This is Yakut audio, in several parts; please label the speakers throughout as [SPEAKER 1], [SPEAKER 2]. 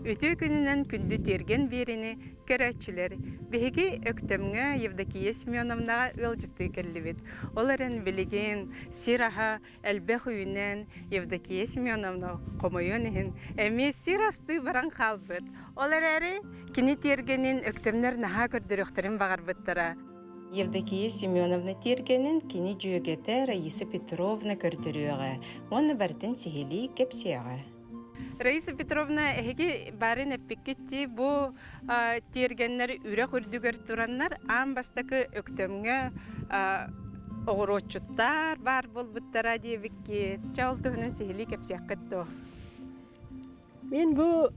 [SPEAKER 1] Үтүө күнүнэн күндү тиэргэн биэrini көрөөччүлэр, биһиги Өктөмҥө Евдокия Семеновнаҕа ыалдьыттыы кэллибит. Ол эрэн билигин сир аһа элбэх үүнэн Евдокия Семеновна хомойуон иһин эмиэ сир астыы баран хаалбыт. Ол эрээри кини тиэргэнин Өктөмнөр наһаа көрдөрүөхтэрин баҕарбыттара. Евдокия Семеновна тиэргэнин кини дьүөгэтэ Раиса Петровна көрдөрүөҕэ уонна барытын сиһилии кэпсиэҕэ. Раиса Петровна, эһиги баарын эппиккит дии, бу тиэргэннэр үрэх үрдүгэр тураннар аан бастакы Өктөмҥө оҕуруотчуттар баар буолбуттара диэбиккит. Чэ, ол туһунан сиһилии кэпсиэххит дуо?
[SPEAKER 2] Мин бу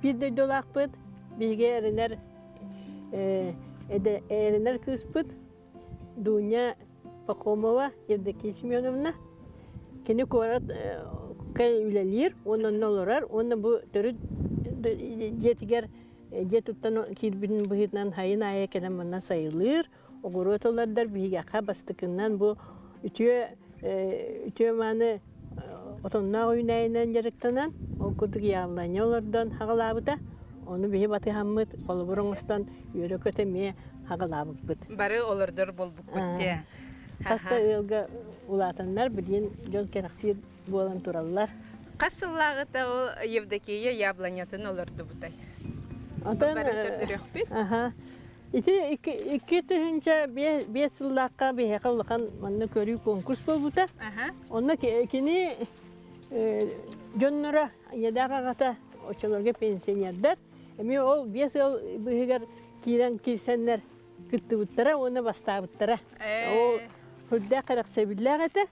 [SPEAKER 2] биир дойдулаахпыт, биһиги эрэнэр эрэнэр кыыспыт Дуня Пахомова Евдокия Семеновна. Кини куорат үлэлиир уонна онно олорор уонна бу төрүт дьиэтигэр дьиэ туттан киирбитин быһыытынан сайын аайы кэлэн манна сайылыыр. Оҕуруот ылардар биһиэхэ бастакыннан бу үтүө үтүө мааны отонноох үүнээйинэн дьарыктанан, ол курдук яблоня олордон хаҕалаабыта. Ону биһи батыһаммыт, холобур оҥостон үөрэ-көтө эмиэ хаҕалаабыппыт.
[SPEAKER 1] Бары олордор буолбуккут дии.
[SPEAKER 2] Хас да ыалга улаатаннар билигин дьон кэрэхсиир буолан тураллар.
[SPEAKER 1] Хас сыллааҕыта ол Евдокия яблонятын олордубутай?
[SPEAKER 2] Отон,
[SPEAKER 1] Бары көрдөрүөхпүт.
[SPEAKER 2] Аха. Ити 2005 сыллаахха биһиэхэ улахан манна көрүү конкурс буолбута. Онно кини дьонноро ийэлээх аҕата оччолорго пенсионердар эмиэ ол 5 ыал быыһыгар киирэн киирсэннэр кыттыбыттара уонна бастаабыттара. Ол сүрдээх кэрэхсэбиллээх этэ.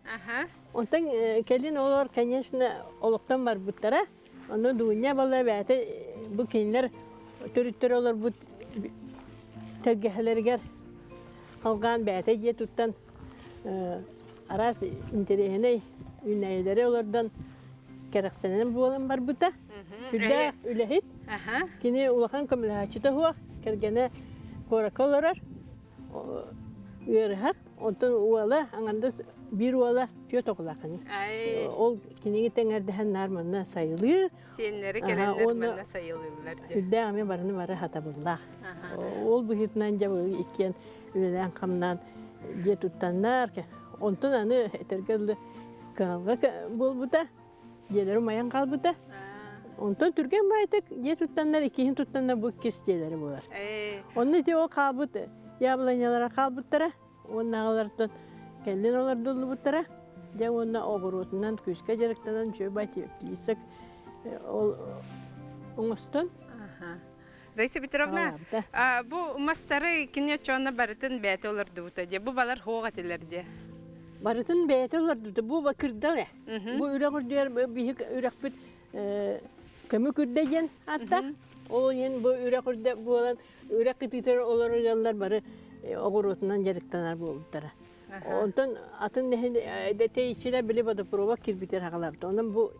[SPEAKER 2] Онтон кэлин олор, конечно, олохтон барбыттара. Ону Дуня буолла эбээтэ бу кинилэр төрүттэрэ олорбут тэлгэһэлэригэр халҕаан бэйэтэ дьиэ туттан араас интэриэһинэй үүнээйилэри олордон кэрэхсэнэн буолан барбыта. Сүрдээх үлэһит. Кини улахан көмөлөһөөччүтэ суох, кэргэнэ куоракка олорор. Ыарыһах, онтон уола, аҥардас биир уола түөрт оҕолоох ини. Ол киниги тэҥэрдэһэн наар манна сайылыыр.
[SPEAKER 1] Сиэннэри кэлэннэр манна сайылыыллар диэн.
[SPEAKER 2] Үрдээх эмиэ барыны бары хатабыллаах. Ол быһыытынан дьэ иккиэн үлэлээн-хамнаан дьиэ туттаннар. Онтон аны этэргэ дылы кыһалҕа буолбута. Дьиэлэрэ умайан хаалбыта. Онтон түргэн баайтык дьиэ туттаннар, иккиһин туттаннар бу иккис дьиэлэрэ буолар. Онно ити ол хаалбыт яблонялара хаалбыттара. Уоннааҕылартан кэллин олордуллубуттара. Дьэ уонна оҕуруотунан күүскэ дьарыктанан үчүгэй бай теплица ол оҥостон
[SPEAKER 1] Раиса Петровна, бу мастары кини оччоҕуна барытын бэйэтэ олордубута дии. Бу балар хуох этилэр дии.
[SPEAKER 2] Барытын бэйэтэ олордубута. Бу кырдал ээ. Бу үрэх үрдүгэр биһик үрэхпит көмүк үрдэ диэн ааттаах. Ол иһин бу үрэх үрдэ буолан үрэх кытыытыгар олорор ыаллар бары оҕуруотунан дьарыктанар буолбуттара. Онтон атын тэйиччилэр били водопровод киирбитигэр хаҕалаабыта. Онон бу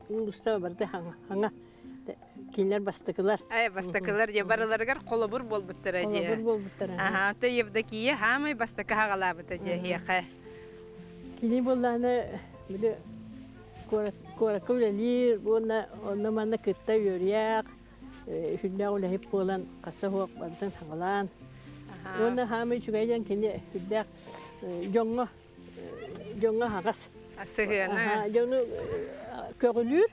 [SPEAKER 2] уулусса барыта хаҥа кинилэр бастакылар.
[SPEAKER 1] Э, бастакылар дии барыларыгар холобур буолбуттара дии.
[SPEAKER 2] Холобур буолбуттара.
[SPEAKER 1] Аха, то Евдокия хаамай бастакы хаҕалаабыта дии эһиэхэ.
[SPEAKER 2] Кини буоллаҕына били куоракка үлэлиир уонна онно-манна кытта үөрүйэх, сүрдээх үлэһит буолан хасса суох барытын хаҕалаан. Уонна хаамай үчүгэй диэн кини сүрдээх дьоҥҥо дьоҥҥо аһаҕас.
[SPEAKER 1] Сыһыана.
[SPEAKER 2] Дьону көҕүлүүр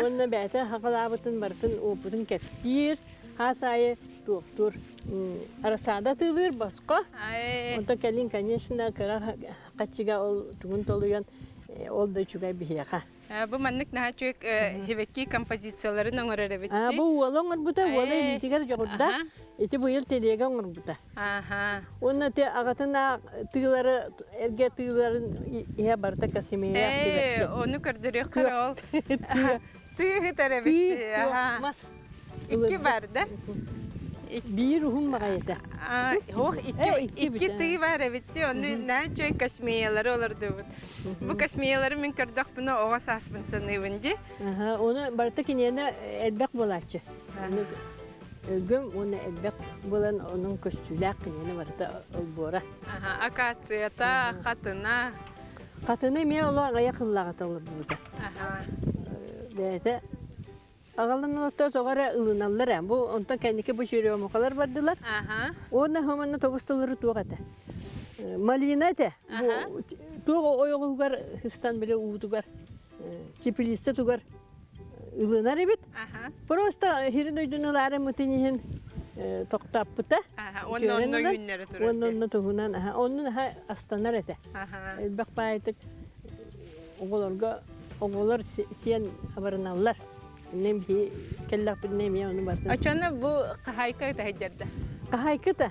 [SPEAKER 2] Уонна бэйэтэ хаҕалаабытын барытын уопутун кэпсиир, хаас аайы туохтуур. Рассада атыылыыр босхо. Онтон кэлин, конечно, кыра хаччыга ол тугун толуйан ол да үчүгэй биһиэхэ.
[SPEAKER 1] Бу маннык наһаа үчүгэй хибэкки композицияларын оҥорор эбит
[SPEAKER 2] Бу уола оҥорбута, уола илиитигэр дьоҕурдаах. Ити быйыл телега оҥорбута. Уонна те аҕатын тыылары эргэ тыыларын иһэ барыта касимея
[SPEAKER 1] Ээ, ону көрдөрүөххэ ол. Тыыһытар эбит.
[SPEAKER 2] Мас.
[SPEAKER 1] Икки бар да?
[SPEAKER 2] Биир уһун баҕайыта.
[SPEAKER 1] Ох, икки тыы бар эбит. Ону наһаа үчүгэй космеялары олордубут. Бу космеялары мин көрдөхпүнэ оҕо сааспын саныыбын дии.
[SPEAKER 2] Оны барыта киниэнэ элбэх буолааччы. Өлгөм уонна элбэх буолан онон көстүүлээх кинини барыта олбуора.
[SPEAKER 1] Аха, акацията, хатына.
[SPEAKER 2] Хатыны эмиэ оло аҕыйах ыллаҕыта олордубута.
[SPEAKER 1] Аха.
[SPEAKER 2] Бэйэтэ. Аҕалан олохтоох тоҕо эрэ ылыналлар ээ. Бу онтон кэнники бу черемухалар бардылар. Уонна хомонно тобус толору туох этэ? Малина этэ. Бу туох ойоҕугар хыстан били уутугар теплица тугар ылынар эбит. Просто хирин өйдүн ылаары мытын иһин тохтоппута.
[SPEAKER 1] Онно онно үүннэрэ турар.
[SPEAKER 2] Онно онно туһунан оннун аха астанар этэ. Элбэх баайтык оҕолорго оҕолор сиэн абарыналлар. Иннем биһи кэллэхпитинэ эмиэ ону бартын.
[SPEAKER 1] Очону бу хаһаайка ыта
[SPEAKER 2] Хаһаайкыта.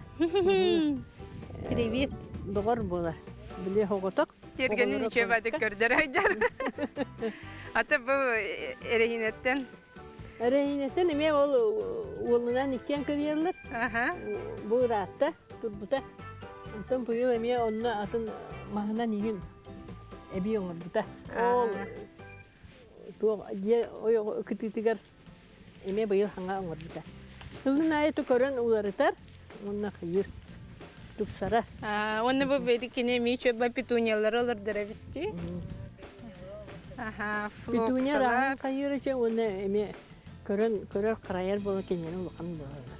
[SPEAKER 1] Привет.
[SPEAKER 2] Доҕор буолар. Били оҕотох.
[SPEAKER 1] Тиэргэнин үчүгэй баайдык көрдөрө сылдьар. Ата бу эрэһиинэттэн
[SPEAKER 2] Эрэһиинэттэн эмиэ ол уолунан иккиэн кырыйаллар. Бу ыраатта турбута. Онтон быйыл эмиэ онно атын маһынан иһин эбии оҥорбута. Ол туох дьиэ ойоҕо кытыытыгар эмиэ быйыл хаҥа оҥорбута. Сылын аайы көрөн уларытар уонна хайыыр тупсара.
[SPEAKER 1] Уонна бу бэри кини эмиэ чөбө петуниялары олордор эбитти. Аха,
[SPEAKER 2] Петуния рааһын хайыыр үчү уонна эмиэ көрөн көрөр харайар буола кинини улахан буолаллар.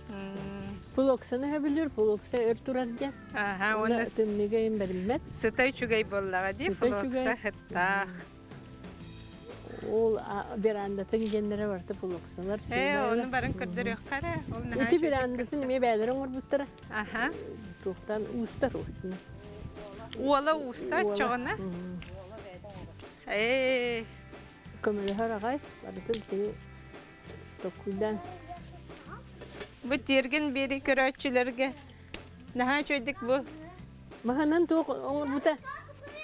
[SPEAKER 2] Флоксаны хөбүлүүр, флокса өр турар диэн.
[SPEAKER 1] Аха, уонна
[SPEAKER 2] тымныыга им бэриммэт.
[SPEAKER 1] Сыта үчүгэй буоллаҕа дии, флокса сыттаах.
[SPEAKER 2] Ол верандатын геннere барыта флоксалар.
[SPEAKER 1] Ээ, ону баран көрдөрүөххэ эрэ. Ол наһаа
[SPEAKER 2] Ити верандасын эмиэ бэйэлэрэ оҥорбуттара.
[SPEAKER 1] Аха.
[SPEAKER 2] Туохтан уустар
[SPEAKER 1] Уола ууста оччоҕуна. Ээ.
[SPEAKER 2] Көмөлөһөр аҕай, барытын кини токкуйдаан.
[SPEAKER 1] Бу тиэргэн биэри көрөөччүлэргэ наһаа үчүгэйдик бу
[SPEAKER 2] Маһынан туох оҥорбута?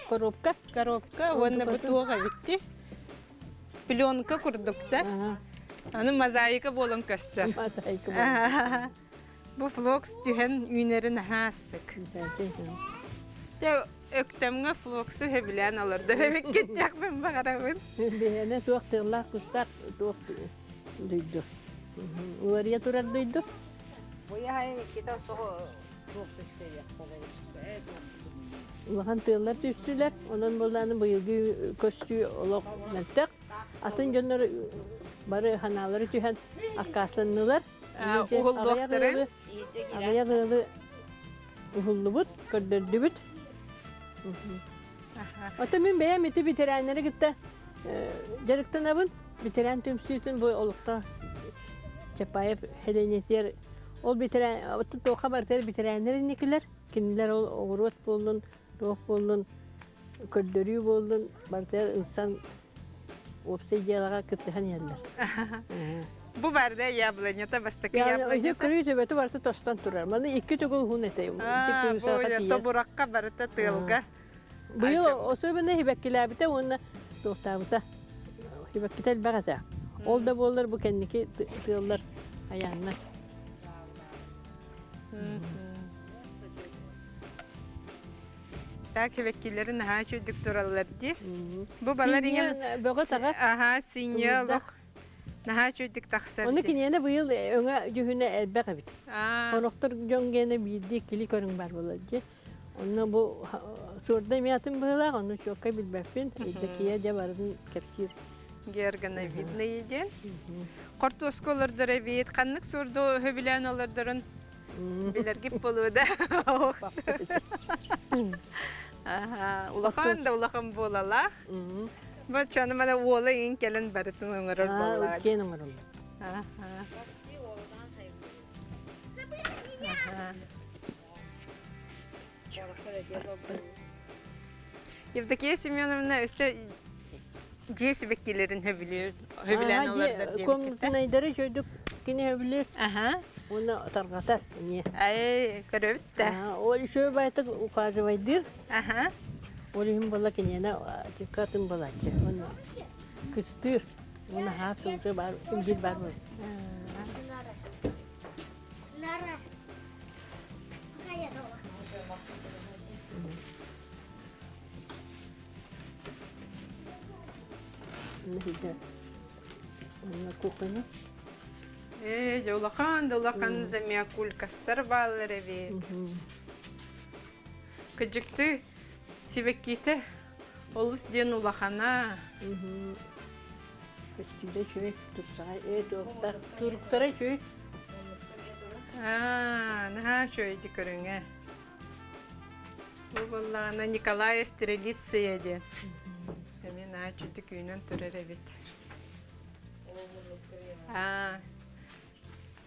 [SPEAKER 2] Коробка.
[SPEAKER 1] Коробка уонна бу туох эбитти? Пленка курдук да. Аны мозаика буолан көстөр.
[SPEAKER 2] Мозаика буолан.
[SPEAKER 1] Бу флокс түһэн үүнэрин наһаа астык. Дьэ Өктөмҥө флоксу сөбүлээн олордор эбиккит диэхпин баҕарабын.
[SPEAKER 2] Биһиэнэ туох тыаллаах кустаах туох дойду. Уларыйа турар дойду. Улахан тыаллар түстүлэр, онон буоллааны быйылгы көстүү олох мөлтөх. Атын дьоннор бары ханаалары түһэн аккаастаннылар.
[SPEAKER 1] Уһуллуохтарын.
[SPEAKER 2] Аҕыйах ыалы уһуллубут, көрдөрдүбүт. Оттон мин бэйэм ити ветераннары кытта дьарыктанабын. Ветеран түмсүүтүн бу олохтоох Чапаев Хеленетер ол ветеран оттон туохха барытыгар ветераннар инникилэр. Кинилэр ол оҕуруот буоллун, туох буоллун, көрдөрүү буоллун, барытыгар ылсан уопсай дьыалаҕа кыттыһан иһэллэр.
[SPEAKER 1] Бу барда яблонята бастакы яблонята.
[SPEAKER 2] Көрүү төбөтө барыта тостон турар. Маны икки төгүл уһун этэ.
[SPEAKER 1] Бу тобуракка барыта тыалга.
[SPEAKER 2] Быйыл особенно хибэккилээбитэ уонна туохтаабыта. Хибэккитэ элбэх этэ. Ол да буоллар бу кэнники тыаллар айааннар.
[SPEAKER 1] Так хибэккилэри наһаа үчүгдүк тураллар дии. Бу балар иҥэн
[SPEAKER 2] бөҕө таҕа.
[SPEAKER 1] Аха, синья олох Наһаа үчүгдүк тахсар.
[SPEAKER 2] Ону киниэнэ быйыл өҥө дьүһүнэ элбэх эбит. Орохтор дьон гиэнэ биирдии иккили көрүҥ бар буолар дии. Онно бу суорда эмиэ атын быһыылаах, ону чуоккай билбэппин. Евдокия дьэ барытын кэпсиир.
[SPEAKER 1] Георгоновидный диэн. Хортуоска олордор эбит. Ханнык суорду сөбүлээн олордорун билэргит буолуо да. Улахан да улахан буолалаах. Баччаны мана уола иҥин кэлэн барытын оҥорор буоллаҕа.
[SPEAKER 2] Киэн оҥороллор.
[SPEAKER 1] Евдокия Семеновна өссө дьиэ сибэккилэрин сөбүлүүр, сөбүлээн олордор диэбиккит.
[SPEAKER 2] Комнатнайдары чөйдүк кини сөбүлүүр. Уонна тарҕатар эмиэ.
[SPEAKER 1] Ай, көрөбүт да.
[SPEAKER 2] Ол үчүгэй байтык ухаживайдыыр. Ол иһин буолла киниэнэ атын буолааччы. Уонна кыстыыр. Уонна хаа сылгы бар, үндүр бар буолар. Онно кухня.
[SPEAKER 1] Ээ, дьэ улахан да улахан замиокулькастар бааллар эбит. Кыдьыкты сибэккитэ олус диэн улахана.
[SPEAKER 2] Көстүүтэ үчүгэй, тупсаҕай, ээ туохтаах, туруктара үчүгэй.
[SPEAKER 1] Аа, наһаа үчүгэйдик көрүҥэ. Бу буоллаҕына Николай Стрелиция диэн. Эмиэ наһаа үчүгдүк үүнэн турар эбит. Аа,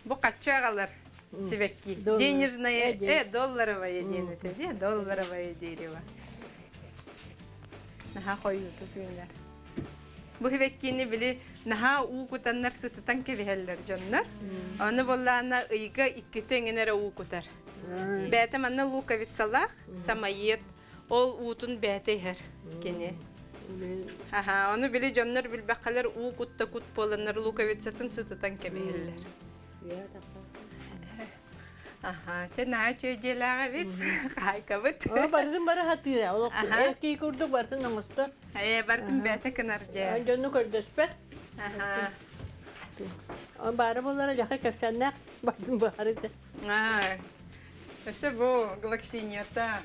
[SPEAKER 1] бу хаччы аҕалар сибэкки. Денежное, долларовое диэн этэ дии, долларовое дерево. Наһаа хойуутук үүнэр. Бу сибэккини били наһаа уу кутаннар сытытан кэбиһэллэр дьоннор. Аны буоллаҕына ыйга иккитэ эҥин эрэ уу кутар. Бэйэтэ манна луковицалаах, самоед, ол уутун бэйэтэ иһэр кини. Аха, ону били дьоннор билбэххэлэр уу кутта кут буоланнар луковицатын сытытан кэбиһэллэр. Аха, чэ наһаа үчүгэй дьиэлээх эбит, хаһаайкабыт.
[SPEAKER 2] О, барытын бары хатыыра. Олох
[SPEAKER 1] Аха.
[SPEAKER 2] эр киһи курдук барытын оҥостор.
[SPEAKER 1] Ээ, барытын бэйэтэ кынар дьэ.
[SPEAKER 2] Дьонну көрдөспөт.
[SPEAKER 1] Аха.
[SPEAKER 2] Баара буоллара дьаха кэпсэннээх бардым баары
[SPEAKER 1] Аа, өссө бу глоксинията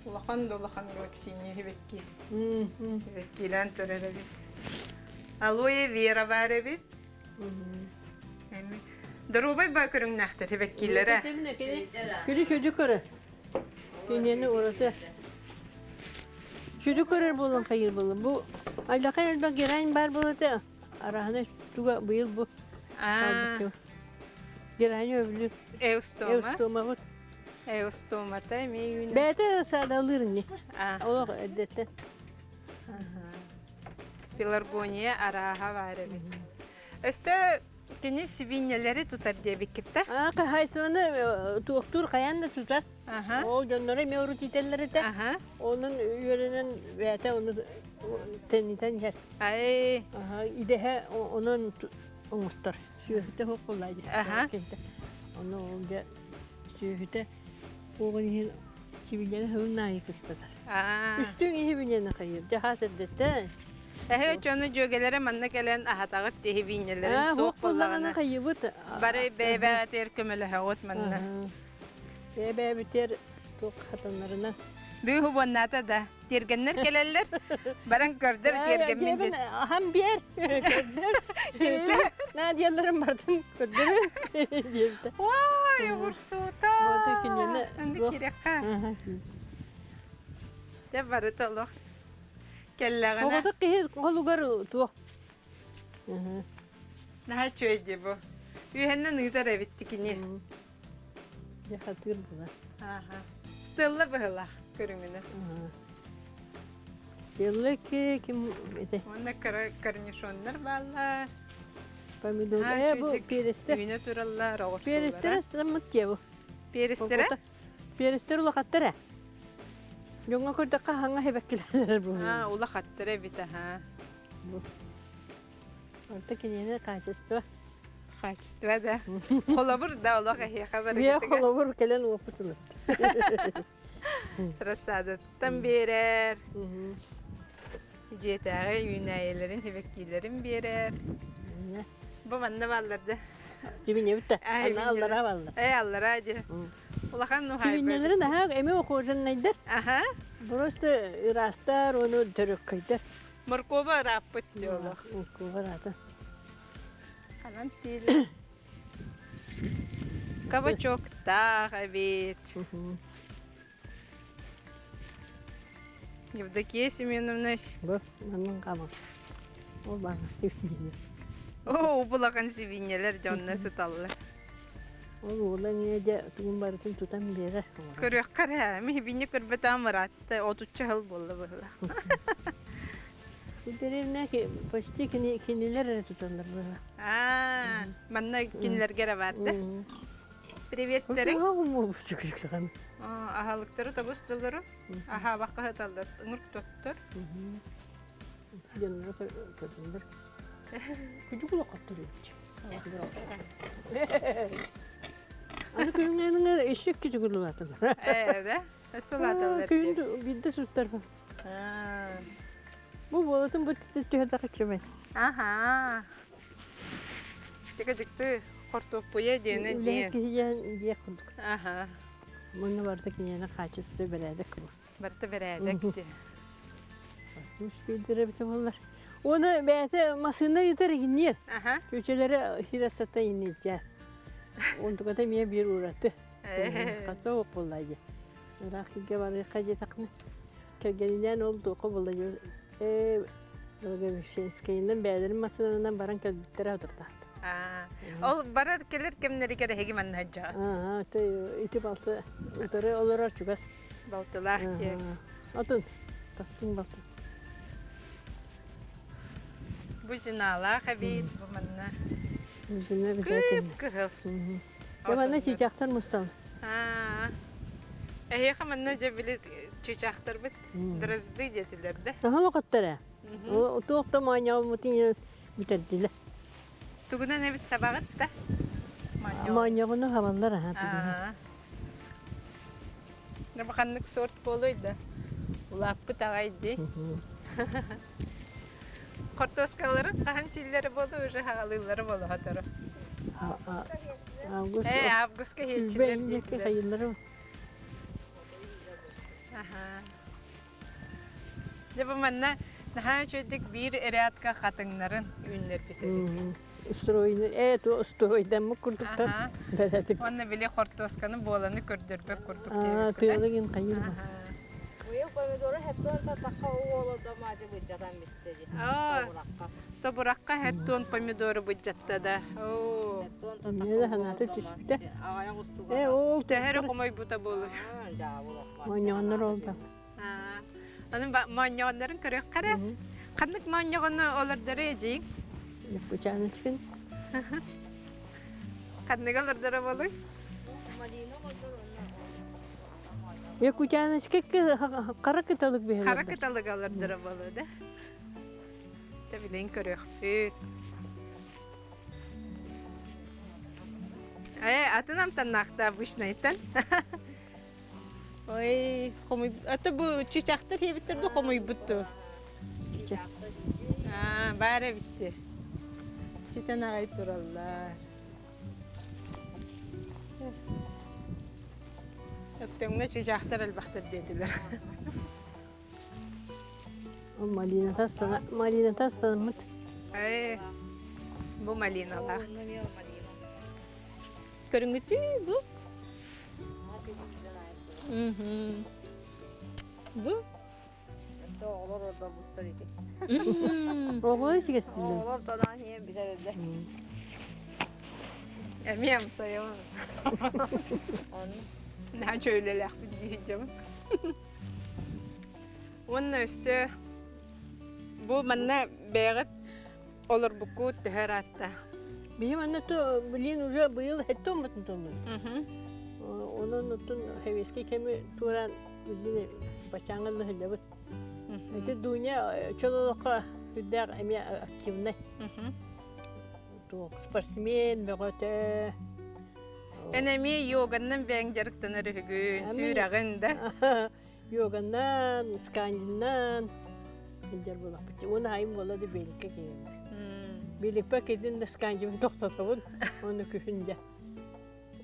[SPEAKER 1] улахан да улахан глоксиния эбикки. Эбиккилээн турар эбит. Алоэ вера баар эбит. Доруобай ба көрүҥнээхтэр эбэккиилэрэ.
[SPEAKER 2] Күлү сүдү көрөр. Кинини ураты. Сүдү көрөр буолан хайыр буолла. Бу айлака элбэх герань бар буолата. Араһына туга быйыл бу. Герань өвлүр.
[SPEAKER 1] Эустома.
[SPEAKER 2] Эустомабыт.
[SPEAKER 1] Эустомата эмиэ үүнэр.
[SPEAKER 2] Бэйэтэ саадалыыр ини. Олох эрдэттэн.
[SPEAKER 1] Пеларгония арааһа баар эбит. Өссө кини сибиинньэлэри тутар диэбиккит да?
[SPEAKER 2] Аа, хаһаайыстыбаны туохтуур хайаан да тутар. Ол дьонноро эмиэ урут иитэллэр этэ. Онон үөрэнэн бэйэтэ ону тэнитэн иһэр.
[SPEAKER 1] Ай.
[SPEAKER 2] Идэһэ онон оҥостор. Сүөһүтэ суох буолла дии. Ону ол дьэ сүөһүтэ уоҕун иһин сибилиэни сылын аайы кыстатар. Үстүҥ иһи билиэни хайыыр. Дьаһаас эрдэттэн.
[SPEAKER 1] Эһэ дьону дьүөгэлэрэ манна кэлэн аһатаҕыт тиһи биинньэлэрин суох буоллаҕына
[SPEAKER 2] хайыбыт.
[SPEAKER 1] Бары бэйэ-бэйэтигэр көмөлөһөҕүт манна.
[SPEAKER 2] Бэйэ-бэйэбитигэр туох хатаннарына.
[SPEAKER 1] Бүүһү буоннаата да. Тиэргэннэр кэлэллэр. Баран көрдөр тиэргэммин диэн.
[SPEAKER 2] Аһан биэр. Көрдөр.
[SPEAKER 1] Киллэр.
[SPEAKER 2] Надияларым бардын көрдөрүм диэбитэ.
[SPEAKER 1] Ой, оҕурсуута.
[SPEAKER 2] Буоту кинини.
[SPEAKER 1] Аны кирэххэ. Дьэ барыта олох кэллэҕинэ.
[SPEAKER 2] Оҕотох киһи холугар туох.
[SPEAKER 1] Наһаа үчүгэй дии бу. Үөһэннэн ыытар эбит кини.
[SPEAKER 2] Дьэ хатыыр була.
[SPEAKER 1] Ааха. Стелла быһылаах көрүҥүнэн.
[SPEAKER 2] Стелла ки ким ити?
[SPEAKER 1] Уонна кыра корнишоннар бааллар.
[SPEAKER 2] Помидор. Э бу перестер.
[SPEAKER 1] Үүнэ тураллар, оҕурсуулара.
[SPEAKER 2] Перестер астаммыт бу.
[SPEAKER 1] Перестэрэ?
[SPEAKER 2] Перестер улахаттар ээ. Дьоҥҥо көрдөххө хаҥа хэбэккилэр бу.
[SPEAKER 1] Аа, улахаттар эбит аха.
[SPEAKER 2] Бу. Орто киниэнэ качество.
[SPEAKER 1] Качество да. Холобур да олох эһиэхэ
[SPEAKER 2] Биэ
[SPEAKER 1] барыгытыгар.
[SPEAKER 2] холобур кэлэн уоппут ылыт.
[SPEAKER 1] Рассадаттан биэрэр. Дьиэтээҕи үүнээйилэрин, сибэккилэрин биэрэр. Бу манна бааллар да.
[SPEAKER 2] Сибиньэбит да. Анна аллараа бааллар.
[SPEAKER 1] Э, аллараа дии. Улахан уһаайба.
[SPEAKER 2] Сибиньэлэрин аһаа эми ухоженнайдар.
[SPEAKER 1] Аха.
[SPEAKER 2] Просто ыраастар, ону төрөккөйдөр.
[SPEAKER 1] Моркуоба ырааппыт дии олох.
[SPEAKER 2] Моркуоба ыраата.
[SPEAKER 1] Ханан тиил. Кабачоктаах эбит. Евдокия Семеновна.
[SPEAKER 2] Бу, маннын хааман. Ол баҕа
[SPEAKER 1] Оо, булахан сибиинньэлэр дьонно сыталлар.
[SPEAKER 2] Ол уола эмиэ дьэ тугун барытын тутан биэрэр.
[SPEAKER 1] Көрүөххэ эрэ, миһибинньи көрбөтөҕүм ыраатта, отучча сыл буолла быһыылаах.
[SPEAKER 2] Бу дэриэбинэ почти кинилэр эрэ туталлар быһыылаах.
[SPEAKER 1] Аа, манна кинилэргэ эрэ баар да. Приветтэри. Аһалыктары тобус толору, аһаабакка сыталлар, ыҥырк тоттор.
[SPEAKER 2] Дьонноро көрдүлэр. Күдьүк улахаттар эбит. Аны күһүҥҥэ өссө икки төгүл улааталлар.
[SPEAKER 1] Ээ, да? Өссө улааталлар.
[SPEAKER 2] Күһүн биирдэ суттарбын. Бу буолатын бу түһэрдэххэ үчүгэй.
[SPEAKER 1] Аха. Тика дьикти хортуоппуйа диэнэ
[SPEAKER 2] Үлэһит
[SPEAKER 1] диэн.
[SPEAKER 2] киһи диэн диэх курдук.
[SPEAKER 1] Аха.
[SPEAKER 2] Мунна барыта киниэнэ хаачыстыба бэрээдэк бу.
[SPEAKER 1] Барыта бэрээдэк дии.
[SPEAKER 2] Үспүйдэр эбитэ буоллар. Оны бэйэтэ массыына ыытар игинниир. Күчэлэри хирасата иннилдьэ. Онтуката эмиэ биир ураты. Хаса оқ буолла дии. Ыраах килгэ барыахха диэтэххинэ кэргэнинээн ол туохха буолла дии. Ээ Благовещенскайынан бэйэлэрин массыынанан баран кэлбиттэрэ отурдаахтар.
[SPEAKER 1] Ол барар кэлэр кэмнэригэр эһиги манна сылдьаҕыт.
[SPEAKER 2] Аа, ити балты утары олорор чугас.
[SPEAKER 1] Балтылаах диэн.
[SPEAKER 2] Отун, тастыҥ балты.
[SPEAKER 1] Бу зиналаах эбит, бу манна.
[SPEAKER 2] Зина обязательно.
[SPEAKER 1] Кып-кыһыл.
[SPEAKER 2] Дьэ манна чыычаахтар мустан.
[SPEAKER 1] Эһиэхэ манна дьэ били чыычаахтарбыт дрозды диэтилэр да.
[SPEAKER 2] Наһаа улахаттар ээ. Туох да моонньообутун бүтэрдилэр.
[SPEAKER 1] Тугунан эбит сабаҕыт да?
[SPEAKER 2] Моонньоҕуну хабаллар аһа тугунан.
[SPEAKER 1] Бу ханнык сорт буолуой да? Улааппыт аҕай дии. Хортуоскаларын хаһан сииллэрэ буолуо, уже хаҕалыыллара буолуо сотору.
[SPEAKER 2] Август.
[SPEAKER 1] Э, августка иһиэччилэр диэтилэр. Аха. Дьэ бу манна наһаа үчүгэйдик биир рядка хатыҥнарын үүннэрбит эбит.
[SPEAKER 2] Устуруойну ээ ту устуруойдаммыт курдуктар бэлэтик.
[SPEAKER 1] Уонна били хортуосканы буоланы көрдөрбөт курдук диэбиккэ.
[SPEAKER 2] Тыалыгын хайыр
[SPEAKER 3] Быйыл помидору хеттон сатахха уолу домати быдьатан бисте ди. Тобуракка.
[SPEAKER 1] Тобуракка хеттон помидору быдьатта да. Оо.
[SPEAKER 2] Миэнэ санаата түспүтэ. Ээ ол
[SPEAKER 1] Төһө хомойбута буолуй.
[SPEAKER 2] Моонньоҕоннор ол да.
[SPEAKER 1] Аны моонньоҕоннорун көрүөххэ эрэ. Ханнык моонньоҕону олордору эдьииҥ?
[SPEAKER 2] Лепучаночкин.
[SPEAKER 1] Ханныгы олордоро буолуй?
[SPEAKER 2] Якутяночка хара кыталык биһилэр.
[SPEAKER 1] Хара кыталык олордоро буолуо да. Тэбилин көрүөхпүт. Ээ, атын амтаннаахта обычнайтан. Ой, хомуй... Это бу чычахтар диэбиттэр да хомуйбут дуу? Аа, баар эбитти. Ситэн аҕай тураллар. Өктөмҥө чычаахтар элбэхтэр диэтилэр.
[SPEAKER 2] Малина тастана, малина тастанмыт.
[SPEAKER 1] Ээ, бу малиналаах. Көрүҥүтүй бу? Бу?
[SPEAKER 3] Өссө оҕолор ордорбуттар ити.
[SPEAKER 2] Оҕолор ичигэстииллэр.
[SPEAKER 3] Оҕолор танаан иһэн бүтэрэллэр.
[SPEAKER 1] Эмиэ амсайабын.
[SPEAKER 3] Онно.
[SPEAKER 1] Наһаа чөөлөлөөхпүт дии сылдьабын. Уонна өссө бу манна бэйэҕит олорбуккут төһө ыраатта?
[SPEAKER 2] Биһи манна то блин уже быйыл хэтте оммутун толлун. Онон оттон хэвескэй кэми туораан билин бачааҥҥа сылдьабыт. Ити Дуня чололоххо үрдээх эмиэ активнай. Туох спортсмен бөҕөтө.
[SPEAKER 1] Эн эмиэ йоганнан бэйэҥ дьарыктанар үһүгүн, сүүрэҕин да?
[SPEAKER 2] Йоганнан, скандиннан сылдьар буолахпыт. Уонна айым буола да биэликкэ киирэн. Биэликпэ кирдин да скандибын тохтотобун. Уонна күһүн дьэ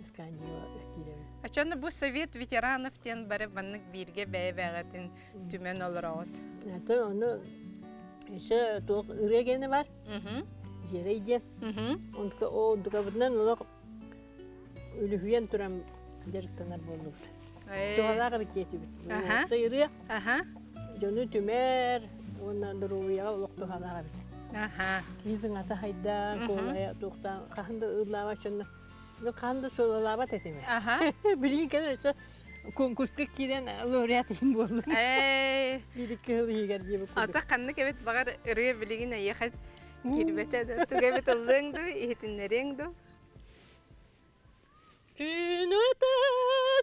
[SPEAKER 2] скандиба киирэбин.
[SPEAKER 1] Ачаны бу совет ветеранов диэн бары маннык бииргэ бэйэ-бэйэҕитин түмэн олороҕут.
[SPEAKER 2] Это ону еще туох ырыа гене бар. Дьиэрэй диэн. Онтука онтукабытынан олох үлүһүйэн туран дьарыктанар буоллубут. Туһалаах эбит диэтибит. Ырыа дьону түмэр уонна доруобуйаҕа олох туһалаах эбит. Киһи сыҥата хайдаан, куолайа туохтаан хаһан да ыллаабат дьонно ну хаһан да сылалаабат этим. Билигин кэлэн өссө конкурска киирэн лауреат иһин буоллум. Биир кыһыл иһигэр диэбит курдук.
[SPEAKER 1] Ата ханнык эбит баҕар ырыа билигин эйиэхэ киирбэтэ да тугу эбит ыллыаҥ дуу, иһитиннэриэҥ дуу?
[SPEAKER 2] Күн өтө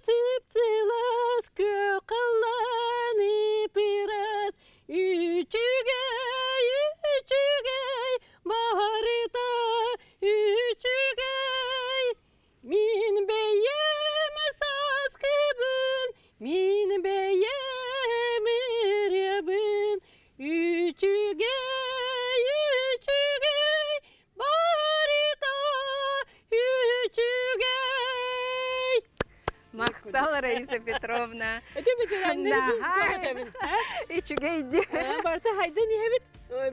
[SPEAKER 2] сип-сылаас күөх халлаан ып-ыраас үчүгэй, үчүгэй, барыта үчүгэй. Мин бэйэм сааскыбын, мин бэйэм ырыабын, үчүгэй, үчүгэй, барыта үчүгэй.
[SPEAKER 1] Махтал, Раиса Петровна.
[SPEAKER 2] Өтө ветераннар көҕөтөбүн.
[SPEAKER 1] Үчүгэй дии.
[SPEAKER 2] Барыта хайдан иһэбит.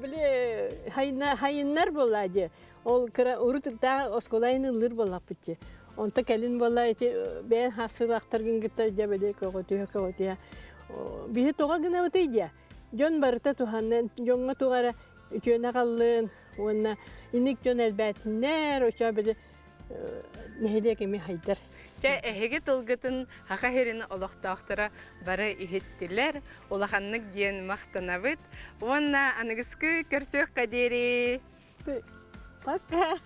[SPEAKER 2] Били хайыннар буолла дии. Ол кыра урут ытаа оскуолайын ыллыр буоллахпытчы. Онто кэлин буолла ити бэйэн хассылаахтаргын кытта дьэ били көҕөтүһэ көҕөтүһэ. Биһи тоҕо гынабытый дии. Дьон барыта туһанан, дьоҥҥо туох эрэ үтүөнэ аҕаллын уонна иник дьон элбээтиннэр, очо били нэһилиэк эми хайдар.
[SPEAKER 1] Чэ, эһиги тылгытын Саха сирин олохтоохторо бары иһиттилэр, улаханнык диэн махтанабыт. Уонна аныгыскы көрсүөххэ диэри!
[SPEAKER 2] Пока!